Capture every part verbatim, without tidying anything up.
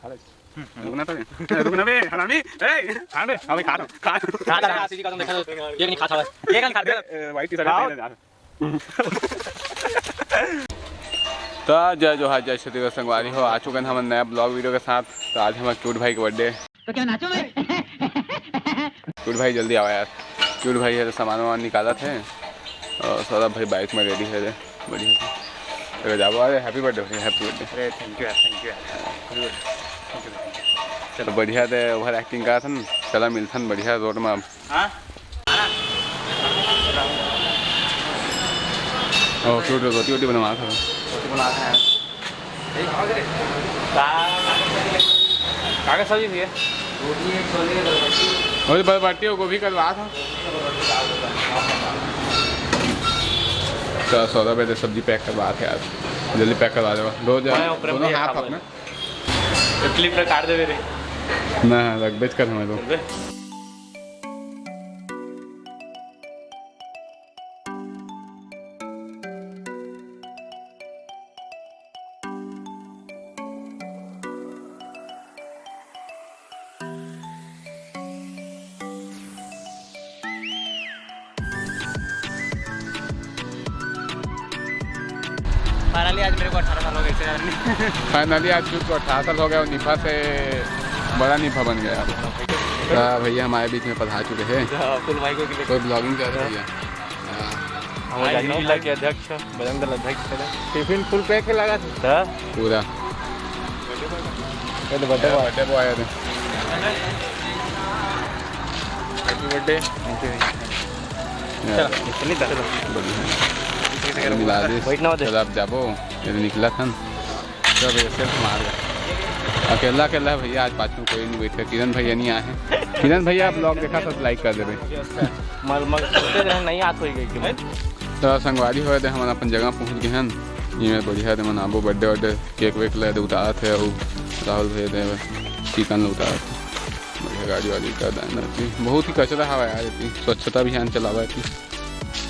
रुकना तो नहीं। रुकना बे, हरामी। ए, हाँ बे, हाँ भाई, खा लो, खा लो। खा लो, आशीष जी का तुम देखा तो, ये नहीं खाता है। ये कौन खाता है? ए, white T-shirt पहने जा। तो जय जोहार, जय छत्तीसगढ़ संगवारी हो, आ चुके हैं हमर नया vlog video के साथ। तो आज हमर cute भाई के birthday। तो क्या नाचो मैं? Cute भाई जल्दी आवा यार, cute भाई है तो सामान वामान निकालत है और सौरभ भाई bike में ready है रे, बढ़िया से। तो जाबो, अरे happy birthday भाई, happy birthday। अरे thank you यार, thank you यार, happy birthday, thank you, thank you। तो बढ़िया दे over acting करत हन, चला मिलथन बढ़िया road में अब। हाँ? ओ, cute रोटी वोटी बनवा था। रोटी बना रहे हैं। यही खाओगे रे? का-, का का सब्जी भैया? रोटी है, छोले, बरबट्टी। अरे बरबट्टी और गोभी करवा था। तो सौदा पे तो सब्जी pack करवा थे यार, जल्दी pack करवा दो। दो जन, मैं ऊपर दोनों में half खाऊंगा। अपने। तो clip ला काट देबे रे। ना, रख बेच कर हमें दो। चल बे। Finally आज मेरे को अठारह साल हो गए थे यार। Finally आज खुद को अठारह साल हो गया और निफा से बड़ा निफा बन गया। तो भैया हमारे बीच में पधार चुके हैं। तो full भाई को कोई vlogging कर रहे हैं भैया। हाँ। हमारे जिला के अध्यक्ष बजरंग दल अध्यक्ष है। Tiffin full pack के लगा था। पूरा। ये तो birthday boy। Birthday boy है। Happy birthday। Thank you। चलो, चलिए, चलो। बढ़िया। मिला दे। Wait ना हो दे। चल, आप जाबो, ये निकला था ना। सब ये self मार गया। अकेला, अकेला भैया, आज पाछू कोई नहीं बैठे। किरण भैया नहीं आए हैं। किरण भैया, आप vlog देखा तो like कर देबे। मल, मल, सोचे रहे नहीं, आज हो गई कि मैं। तो संगवारी होए दे, हमन अपन जगह पहुंच गए हन। ये बढ़िया दे मनाबो birthday वर्डे, cake वेक ले दे उतारत है, अउ राहुल भैया दे chicken ले उतारत है। बढ़िया गाड़ी वाड़ी का दान रहती, बहुत ही कचरा हवा यार, इतनी स्वच्छता अभियान चलावा है कि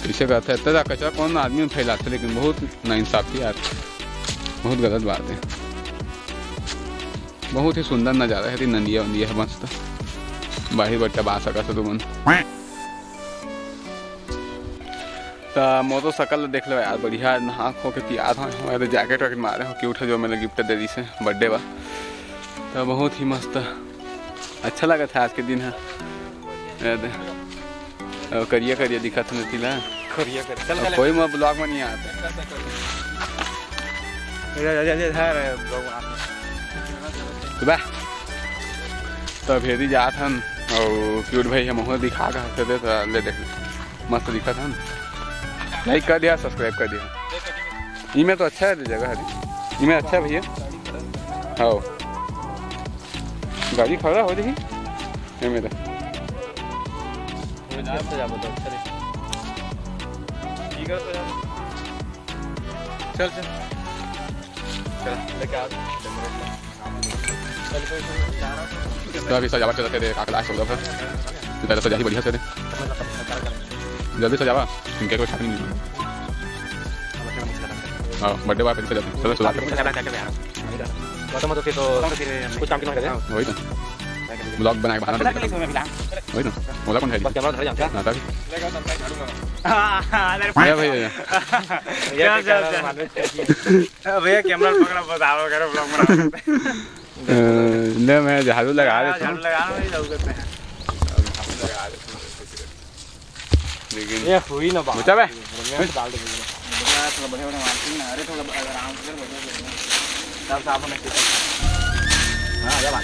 कैसे करता है, इतना कचरा कौन आदमी फैलाते, लेकिन बहुत नाइंसाफी यार, बहुत गलत बात है। बहुत ही सुंदर नजारा है, नंदिया वंदिया है मस्त, बाहिर बट्टा बा सकत है तुमन। त मोर तो सकल देख लो यार, बढ़िया नहा खो के तैयार हो। हमारे तो jacket वैकेट मारे हो, cute है जो मैंने gift दे दी से birthday बा। तो बहुत ही मस्त, अच्छा लगा था आज के दिन है। ये दे, ओ, करिया करिया दिखत है नती ला। करिया कर, चल, अब चल। कोई मैं vlog में नहीं आता। जा, जा, जा, जा, जा, vlog बनाते हैं। तो बा, तो भेदी जात हन, और cute भाई हम दिखा के हंसे दे, तो ले देख। मस्त दिखत हन। Like कर दिया, subscribe कर दिया। इमे तो अच्छा है जगह हरी। इमे अच्छा है भैया। हाँ। गाड़ी खड़ा हो देखी। ये मेरा। वो इधर से जा, बताओ, अच्छा रे। ठीक है, तो यार। चल, चल। चल, लेके आ। तो अभी सजावट चलत हे, काकला सब लोग हे। तो पहले सजाही बढ़िया से दे। जल्दी सजावा, इनके कोई खातिर नहीं। हाँ, birthday boy पहले सजाते। चलो, शुरुआत करो। तो फिर तो कुछ काम की ना करे। वही तो। Vlog बनाए बहाना ढूंढ के। वही तो। ओला कौन है? बस camera धर जा। हाँ, तभी। हाँ, हाँ, अरे भैया, भैया, भैया। चल, चल, चल। भैया camera पकड़ा, बताओ, करो vlog बनाओ। अ, ले, मैं झाड़ू लगा देता हूँ। झाड़ू लगा रहा हूँ, ये झाड़ू करते हैं। लेकिन ये हुई ना बात। बचा बे? बढ़िया से डाल दे, बढ़िया। बढ़िया, थोड़ा बढ़िया, बढ़िया मारती ना। अरे, थोड़ा आराम से कर, बढ़िया, बढ़िया। सब साफ होना चाहिए। हाँ, ये बात।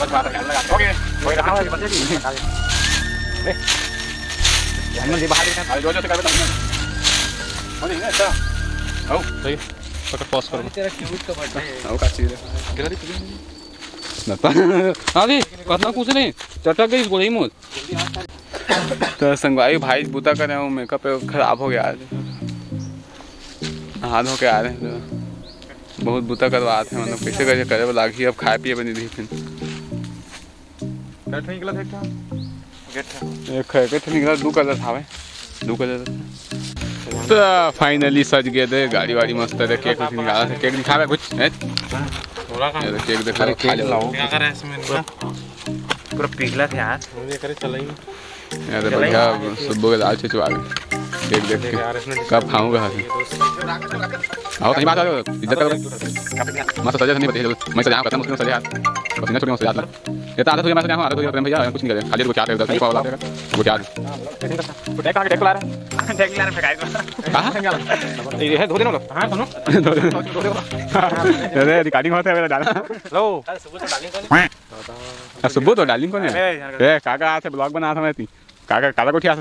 बस बात है, लगा। OK, कोई रहा है, बच्चे जी। अरे, ये बाहर निकल। अरे, जो, जो से कर बेटा। हो नहीं, अच्छा। आओ, सही। पकड़, pause करो। तेरा cute का birthday है। आओ, का चीज़ है? गिरा दी तुझे? नता। अरे, कतना कुछ नहीं, चटक गई गोली मोर। तो संगवारी भाई बूता करे, वो makeup खराब हो गया आज। हाथ धो के आ रहे हैं तो बहुत बूता करवात है, मतलब कैसे कैसे करे वो लागी, अब खाए पिए बनी रही फिर। बैठ निकला था एक ठा। एक ठा। एक, एक ठा निकला, दू colour था भाई, दू colour। तो finally सज गे दे, गाड़ी वाड़ी मस्त हे। केक वेक निकाला थे, केक दिखावे कुछ, हैं? थोड़ा का ये तो केक दिखा, अरे, खा केक ले। लाओ। क्या कर रहा है इसमें इनका? पूरा पिघला थे यार। ये करे चला ही नहीं। ये तो चला ही बढ़िया, नहीं। सुब्बू के दाल छिछवा के। केक देख के। यार, इसमें कब खाऊंगा? आओ, कहीं बात आ जाओ, इज्जत करो। मस्त सजा नहीं बता, मैं सजा, कसम से सजा यार। पसीना छूट गया, सजा। ये तो आदत हो गया, मैं तो जाऊँ, आदत हो गया प्रेम भैया, कुछ नहीं करे, खाली वो क्या करता है, वो क्या है। वो टैग कहाँ, टैग ला रहा है? टैग ला रहा है, फेंकाएगा। हाँ? ये है, धो देना लोग। हाँ, सुनो। अरे, रिकॉर्डिंग होता है, मेरा डाला। लो। आ, सुब्बू तो डार्लिंग कौन है? अरे, यार। ए, काका, आज से ब्लॉग बना था मैं ती। काका, काका को उठिया से।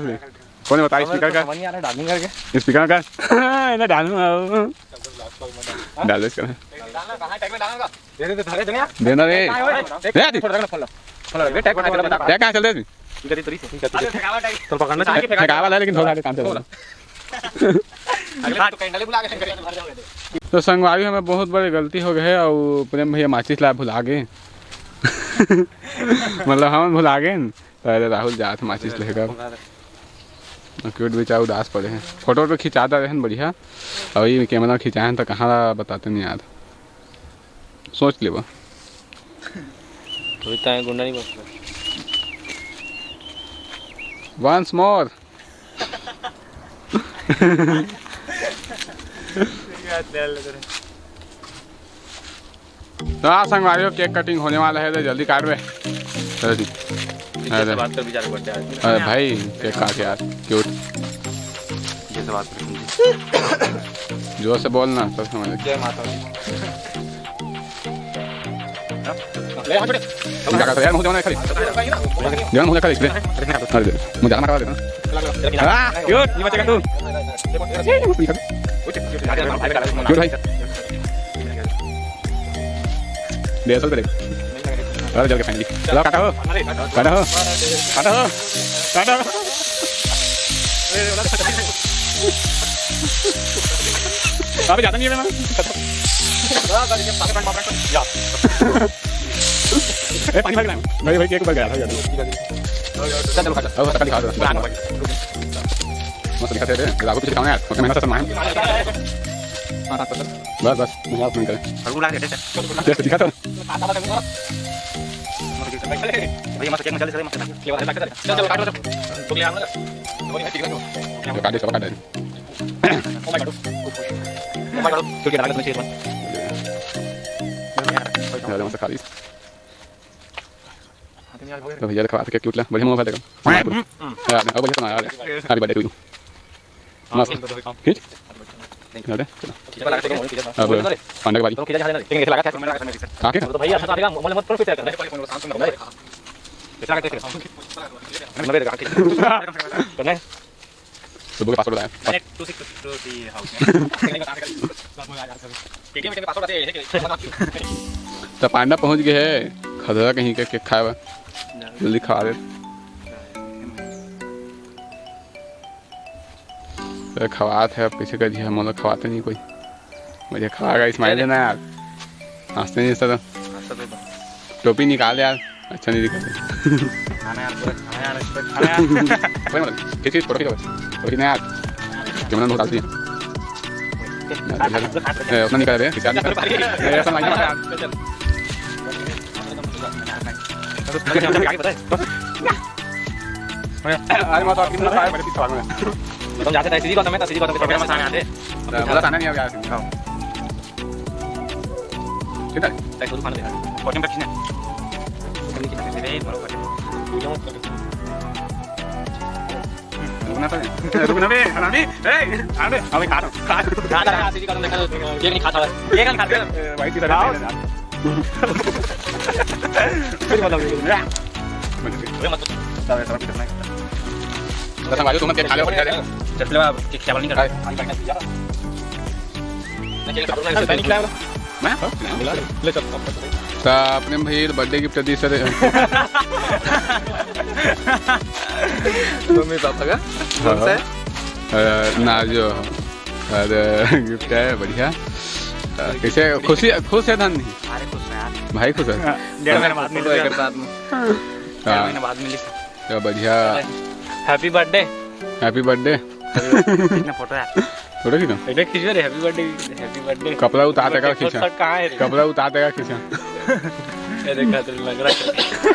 कौन है बता, स्पीकर का? समझ नहीं आ रहा, डार्लिंग करके। स्पीकर का? ना डालू, आओ। डाल दे इसका। दे दे, दे दे। देना रे। कहाँ है, ओए? दे दे। थोड़ा रख, फॉलो। फॉलो रख, टैग बना के रख। टैग कहाँ चल रही है? इधर, इधर ही से। चल पकड़ना चाहिए। फेंकावा ला, लेकिन धो डाले, काम चल रहा। अगले तो कैंडल ही भुला के फेंक रहे। तो संगवारी, हमें बहुत बड़ी गलती हो गई है और प्रेम भैया माचिस ला भुला गए। मतलब हम भुला गए। पहले राहुल जात माचिस लेकर। क्यूट बेचारा उदास पड़े हैं। फोटो वोटो खिंचा दे रहे हैं बढ़िया। और ये कैमरा खिंचाए हैं तो कहाँ बताते नहीं यार। सोच लेबो। वही तो है, गुंडा नहीं बचता। Once more। तो हाँ संगवारियों, केक कटिंग होने वाला है, तो जल्दी काट बे। चलो जी। अरे। बात कर, बेचारे बर्थडे आज। अरे भाई, केक काट यार, क्यूट। जैसे बात कर। जोर से बोलना, सब समझ। जय माता दी। ले, हाथ छोड़े। तुम क्या करते हो यार, मुंह जवाना है खाली। जवाना मुंह खाली, ले। अरे, मुझे जाना करा देना। हाँ, क्यूट, ये बच्चे का तू। क्यूट भाई। ले, असल पे देख। अरे, जल के खाएंगे। चलो, काटा हो। काटा हो। काटा हो। काटा हो। अभी ज़्यादा नहीं है ना। ए, पानी भर के लाया। भाई, भाई, केक ऊपर गया था यार। चल, चलो, खा, चल। अब खा, खा, खा। मस्त दिखाते थे। राघव पीछे दिखाओ ना यार। उसका मेहनत से सामान है। हाँ, हाँ, चल। बस, बस, मजाक नहीं करे। और बुला के देते। जैसे दिखा था। भैया, मस्त केक में जल्दी से, मस्त। चल, चल, काट लो, चल। तो ले आओ ना। तो काट दे, सब काट दे। Oh my God। Oh my God। छुटकी डाल के तुम्हें चीज़ बन। अरे, मस्त खा ली। तो भैया, देखो, आज क्या क्यूट ला, बढ़िया मोबाइल देखो। यार, अब बढ़िया सुना यार। Happy birthday to you। मस्त। खींच। याद है? चलो। अब पांडा के बारी। आके? तो भैया, अच्छा, तो आगे का मोबाइल मत प्रोफिट कर। सुबह के पासवर्ड बताया। मैंने two six two three house में। पेटीएम, पेटीएम पासवर्ड बताया, ये है कि तो पांडा पहुंच गए है, खदरा कहीं के केक खाए बा। जल्दी खवा दे। अरे खवात है, अब कैसे कर दिया, मोला खवाते नहीं कोई। मुझे खवा गया, smile देना यार, हंसते नहीं सर। टोपी निकाल यार। अच्छा नहीं दिखा। खाना यार, पूरा खाना यार, इस पे खाना यार। कोई मतलब, किस चीज़, फोटो खींचो बस। फोटो खींचना यार। कैमरा बहुत आलसी है। ए, उसने निकाला बे, किसी आदमी का। ए, ऐसा नहीं है यार। चल, चल। आगे पता है? अरे, मैं तो आपकी मतलब आए, बड़े पीछे भागूंगा। मतलब, जाते थे, सीधी बात में, सीधी बात में, तो मेरे सामने आते। मतलब, आना नहीं है यार। हाँ। किधर? भाई, शुरू खाने दे यार। कॉटन का खींचना। कॉटन की खींचना। अरे, मारो कॉटन। रुकना तो है। रुकना बे, हरामी। ए, अबे, अबे खा रहा हूँ। खा, खा, खा, सीधी कदम देखा, ये नहीं खाता है। ये नहीं खाता है। ए, भाई, किधर है? फिर मतलब, ये मत। सारे, सारे कितना है? कसम, भाई, तुम मत खा लो, बढ़िया है। चल, ले, अब क्या, क्या नहीं कर रहा है? मैं? ले चल। तो अपने भाई बर्थडे गिफ्ट दी सर। मम्मी पापा का? कौन सा है? अ, ना जो, अरे गिफ्ट है बढ़िया। अ, कैसे खुशी, खुश है धन? अरे खुश है यार। भाई खुश है? हाँ, डेढ़ महीने बाद मिली। एक साथ में। हाँ। डेढ़ महीने बाद मिली। क्या बढ़िया। Happy birthday। Happy birthday। कितना फोटो है? फोटो खींचो। बेटा खींचो रे, happy birthday, happy birthday। कपड़ा उतार देगा, खींचा। कहाँ है रे? कपड़ा उतार देगा, खींचा। ये देखा तेरे लग रहा है।